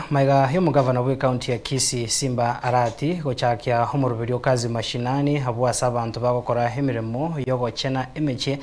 Maiga y'omogavana bw'ecounty ya Kisii Simba Arati gochakia omoroberi o Kazi Mashinani abwo ase abanto bagokora emeremo y'ogochena emechie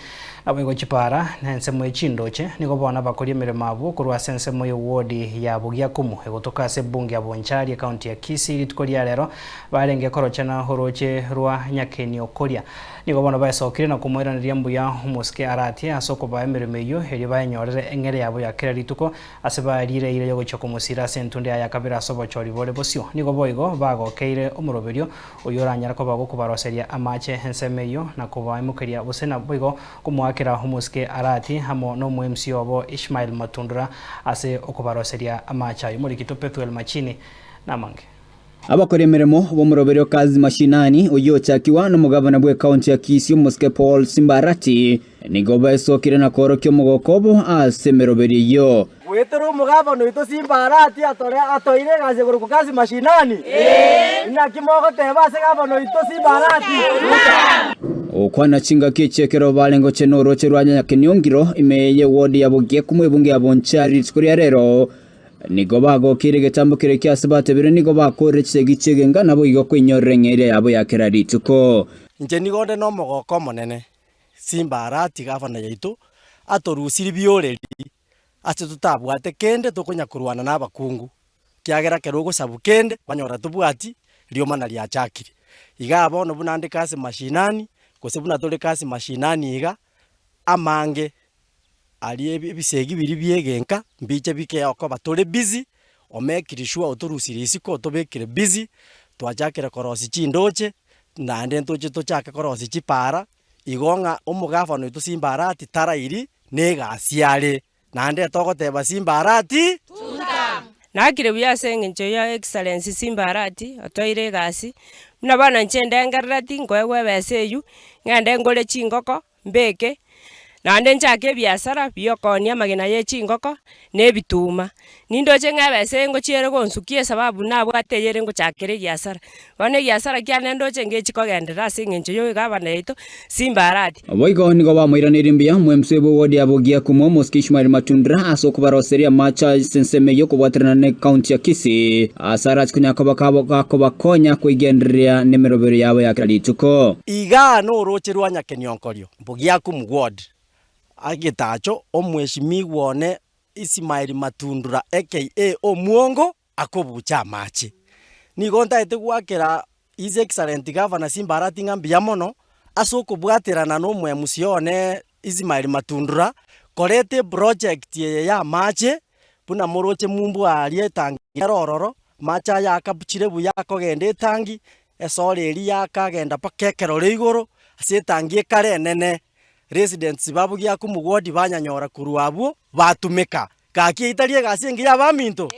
naboigo chipara na ensemo ye chindoche nigo bono abakori emeremo abwo korwa ase ensemo ye ward ya Bogiakumu egotoka ase ebunge ya Bonchari ecounty ya Kisii rituko ria rero barenge korochena oroche rwa Nyakeniokoria Nigo bono baesokire na komoiraneria mbuya omosike Arati ase okobaa emeremo eyio erio bayenyorere eng'ere yabo ya kera rituko Ase bariire eira y'ogochia komosiira ase entunda yaye ya kabere ase obochori bore bosio, nigo boigo bagokeire omoroberio oyio oranyare koba gokobaroseria amaache ensemo eyio na kobaimokeria gose naboigo komoakera omosike Arati amo n'omoemsi obo Ishmael Matundura ase okobaroseria amaache ayio. Morikito Pethuel Machini namange. Abakori emeremo b'omoroberio Kazi Mashinani, oyio ochakigwa nomogavana bw'ekaunti ya Kisii omosike Paul Simba Arati, nigo baesokire na koorokia omogoko obo ase emeroberio eyio. Goetera omogavana oito Simba Arati atore atoeire egasi ekorokwa Kazi Mashinani? Inaki mogoteba ase gavana oito Simba Arati? Gokwana chingaki echi ekero barenge gochena orooche rwa Nyakenyongiro ime y'ewodi ya Bogiekumu ebunge ya Bonchari rituko ria rero, Nigo bagokeire egetambo keria ki'aase batebire, nigo bakoorire chisegi chi'egenka, naboigo koinyorera eng'eria yabo ya kera rituko. Inche nigo nde nomogooko omonene, Simba Arati gavana yaito atorusirie bioreri ase totabwate kende tokonya korwana na abakungu, kiagera ekero ogosabu kende kwanyora tobwati riomana riachakire. Igaa bono buna nde kasi mashinani, gose buna tore kasi mashinani iga, amange Aria ebisegi biria bi'egenka mbiche bike okoba tore busy, omekire sure otorusirie isiko otobekire busy, twachakire korosia chindoche, naende ntoche tochake korosia chipara, igo ng'a omogavana oito Simba Arati tarairi na egasi are, naende togoteba Simba Arati. Nakire buya ase eng'encho ya Excellency Simba Arati otoire egasi, buna bono inche ndengerereti nkoegwa ebesa eywo, ng'ende ngore chingoko. Mbeke, naende nchake ebiasara bi'okoonia amagena ye chingoko, na ebituma. Nindoche ng'a ebesa eye ngochia ere gonsukia esababu nabwate eyere ngochakera egiasara. Bono egiasara kiane ndoche ngechi kogenderera ase eng'encho ya egavana yaito Simba Arati. Boigo nigo bamoiraneire mbuya omwemswe bw'ewodi ya Bogiakumu, Omosike Ishmael Matundura, ase okobaroseria amache ase ensemo eyio kobwaterana ne county ya Kisii, ase arache konya koba gakobakonya koigendereria nemerobero yabo ya kera rituko. Igaa noroche rwa Nyakenionkorio, Bogiakumu Ward, Agetacho omweshimigwa one Ismael Matundura aka Omwongo akobucha amache. Nigo ntaete goakera His Excellency Governor Simba Arati ng'a mbuya mono ase okobwaterana na omwemusia one Ismael Matundura koreta eproject eye ya amache buna moroche mumbu aaria etangi ere ororo, amache aya akabuchire buya akogenda etangi, esora eria yakagenda mpaka ekerore igoro, ase etangi ekare enene, residents ba Bogiakumu ward banyanyora korwa abwo batumeka. Gaki eyio tari egasi engiya abaminto?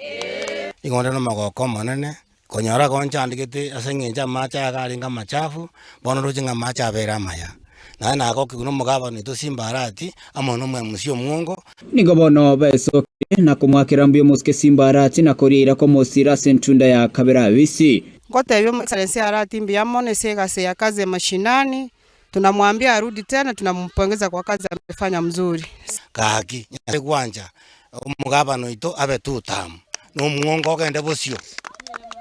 Nigo onde nomogoko omonene, konyora gonchandegete ase eng'encho amache aya arenge amachafu, bono ndoche ng'a amache abeire amaya. Naende nagokigwa na omogabana oito Simba Arati, amo na omwemusia omwongo. Nigo bono baesokirie na komoakera mbuya omosike Simba Arati na koria eira komosira ase entunda ya kabere abisi. Ngotebia Omoexcellency Arati mbuya mono ase egasi ya kazi ya mashinani, tunamwambia arudi tena tunampongeza kwa kazi amefanya mzuri. Gaki, Nyasae gwancha omogabana oito abe tutamu, na omwongo ogende bosio,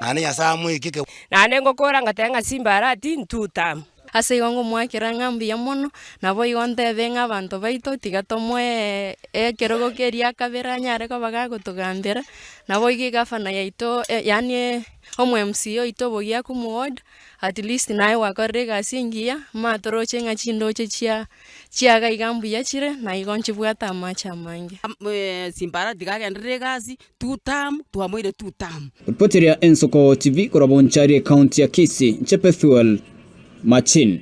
naende Nyasae amoike. Naende ngokora ngateba ng'a Simba Arati ntutamu. Ase igo ngomoakera ng'a mbuya mono, naboigo ntebe ng'a abanto baito tiga tomoe ekerogo keria akabere anyare koba gagotogambera, naboigo egavana yaito yaani omo MCA oito Bogiakumu ward, at least naye gwakorire egasi engiya, ma toroche ng'a chindoche chia chiaga iga mbuya chire, na igo nchibwate amache amange. Simba tiga agenderere egasi, two term, twamoire two term. Ripoteria Ensoko TV korwa Bonchari Ekaunti ya Kisii, Nche Pethuel Machin.